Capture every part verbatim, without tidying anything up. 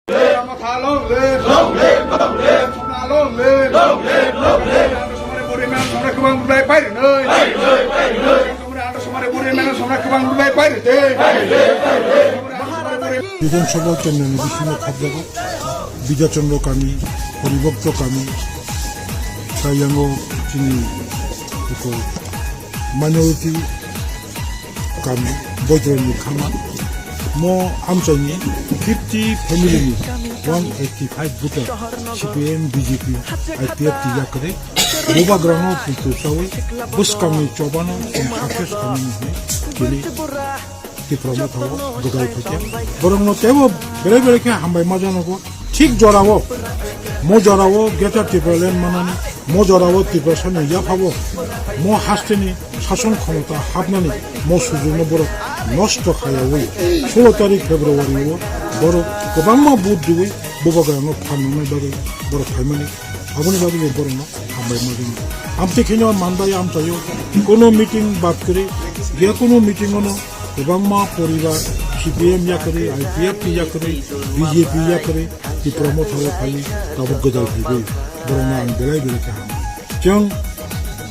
Motha long live! Long live! Long live! Somna long live! Long live! Long live! Ang somare buri mano somna kwbang bwlai pai rwnai. Pai rwnai! Pai rwnai! Ang somare buri mano somna kwbang bwlai pai rwnai. Pai rwnai! Pai rwnai! Bidhan Sabha Chennai ni bisingo khapjago. Bidya Chandra kami, Haribhakta kami, tei yango chini eko minority kami, Boitrani khama. Mo amchaini fifty family ni one eighty five voter C P M, B J P, I P F T yakarwi bubagrano puitu chawi bwskangni chobano chwng success khaimani hwnwi tini Tipra Motha o gwdal phaikha. Borokno teibo belai belai khe hambai ma janogo. Thik jorao, mo jorao Greater Tipraland manani, mo jorao Tiprasani yaphao, mo hasteni sason khomota hapnani, mo sujukno borok nosto khayawi, sulo tarik February o borok kwbangma vote diwi bubagrano phan nangna bagwi borok phaimani, aboni bagwi bo borokno hambai ma jano. Amtwi kheno Mandai amchaio kono meeting bad kwrwi, je kono meeting ono kwbangma poribar C P M yakarwi, I P F T yakarwi, B J P yakarwi, Tipra Motha o phaiwi tabuk gwdal phaiwi borokno ang belai belai khe hambai. Chwng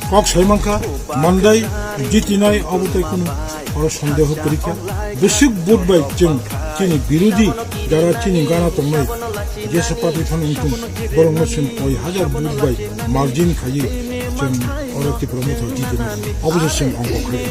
kok sai mankha, Mandai jitinai obo tei kunu oro sondeho kwrwi kha. Bwswk vote bai chwng chini birodhi jara chini gana tongnai jesa party phano wngthung, borokno chwng koi hajar vote bai margin khaiwi chwng oro Tipra Motha jitinai obo se chwng ongkok khai.